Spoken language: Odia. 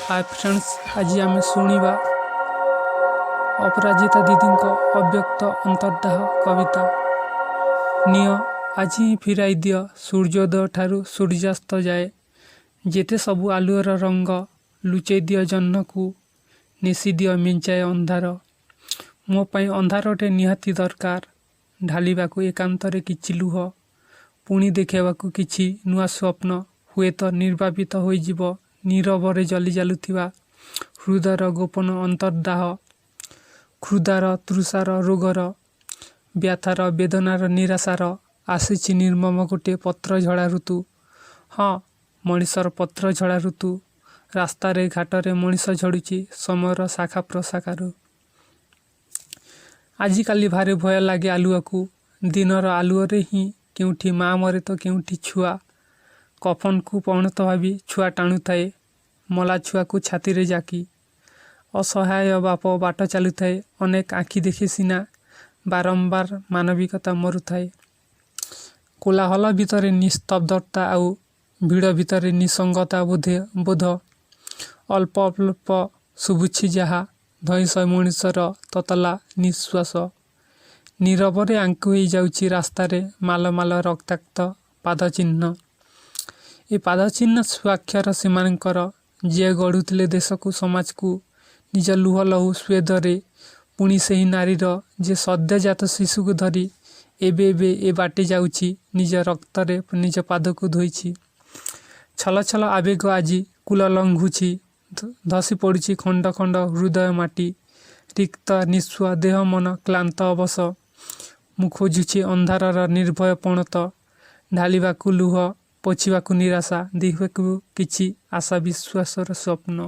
ହାଏ ଫ୍ରେଣ୍ଡସ୍, ଆଜି ଆମେ ଶୁଣିବା ଅପରାଜିତା ଦିଦିଙ୍କ ଅବ୍ୟକ୍ତ ଅନ୍ତର୍ଦାହ କବିତା। ନିଅ, ଆଜି ହିଁ ଫେରାଇ ଦିଅ ସୂର୍ଯ୍ୟୋଦୟ ଠାରୁ ସୂର୍ଯ୍ୟାସ୍ତ ଯାଏ ଯେତେ ସବୁ ଆଲୁଅର ରଙ୍ଗ। ଲୁଚେଇ ଦିଅ ଜହ୍ନକୁ, ନେସି ଦିଅ ମେଞ୍ଚାଏ ଅନ୍ଧାର। ମୋ ପାଇଁ ଅନ୍ଧାରଟେ ନିହାତି ଦରକାର, ଢାଳିବାକୁ ଏକାନ୍ତରେ କିଛି ଲୁହ, ପୁଣି ଦେଖିବାକୁ କିଛି ନୂଆ ସ୍ୱପ୍ନ। ହୁଏତ ନିର୍ବାପିତ ହୋଇଯିବ ନୀରବରେ ଜଲି ଚାଲୁଥିବା ହୃଦୟର ଗୋପନ ଅନ୍ତର୍ଦାହ, କ୍ଷୁଧାର, ତୃଷାର, ରୋଗର, ବ୍ୟଥାର, ବେଦନାର, ନିରାଶାର। ଆସିଛି ନିର୍ମମ ଗୋଟିଏ ପତ୍ରଝଡ଼ା ଋତୁ। ହଁ, ମଣିଷର ପତ୍ରଝଡ଼ା ଋତୁ। ରାସ୍ତାରେ ଘାଟରେ ମଣିଷ ଝଡ଼ୁଛି ସମୟର ଶାଖା ପ୍ରଶାଖାରୁ। ଆଜିକାଲି ଭାରି ଭୟ ଲାଗେ ଆଲୁଅକୁ। ଦିନର ଆଲୁଅରେ ହିଁ କେଉଁଠି ମା ମରେ ତ କେଉଁଠି ଛୁଆ। କଫନକୁ ପଣତ ଭାବି ଛୁଆ ଟାଣୁଥାଏ ମଲା ଛୁଆକୁ ଛାତିରେ ଜାକି। ଅସହାୟ ବାପ ବାଟ ଚାଲୁଥାଏ। ଅନେକ ଆଖି ଦେଖେ ସିନା ବାରମ୍ବାର ମାନବିକତା ମରୁଥାଏ। କୋଳାହଳ ଭିତରେ ନିସ୍ତବ୍ଧତା ଆଉ ଭିଡ଼ ଭିତରେ ନିଃସଙ୍ଗତା ବୋଧେ ବୋଧ। ଅଳ୍ପ ଅଳ୍ପ ଶୁଭୁଛି ଯାହା, ଧଇଁ ସଇଁ ମଣିଷର ତତଲା ନିଶ୍ୱାସ। ନୀରବରେ ଆଙ୍କି ହୋଇଯାଉଛି ରାସ୍ତାରେ ମାଳ ମାଳ ରକ୍ତାକ୍ତ ପାଦଚିହ୍ନ। ଏ ପାଦଚିହ୍ନ ସ୍ୱାକ୍ଷର ସେମାନଙ୍କର, ଯିଏ ଗଢ଼ୁଥିଲେ ଦେଶକୁ, ସମାଜକୁ ନିଜ ଲୁହ ଲହୁ ସ୍ୱେଦରେ। ପୁଣି ସେହି ନାରୀର, ଯେ ସଦ୍ୟଜାତ ଶିଶୁକୁ ଧରି ଏବେ ଏବେ ଏ ବାଟେ ଯାଉଛି, ନିଜ ରକ୍ତରେ ନିଜ ପାଦକୁ ଧୋଇଛି। ଛଳ ଛଳ ଆବେଗ ଆଜି କୂଳ ଲଙ୍ଘୁଛି। ଧସି ପଡ଼ୁଛି ଖଣ୍ଡ ଖଣ୍ଡ ହୃଦୟ ମାଟି। ରିକ୍ତ, ନିଃସ୍ୱ, ଦେହ ମନ କ୍ଳାନ୍ତ, ଅବଶ। ମୁଁ ଖୋଜୁଛି ଅନ୍ଧାରର ନିର୍ଭୟ ପଣତ, ଢାଳିବାକୁ ଲୁହ, ପୋଛିବାକୁ ନିରାଶା, ଦେଖିବାକୁ କିଛି ଆଶା ବିଶ୍ୱାସର ସ୍ୱପ୍ନ।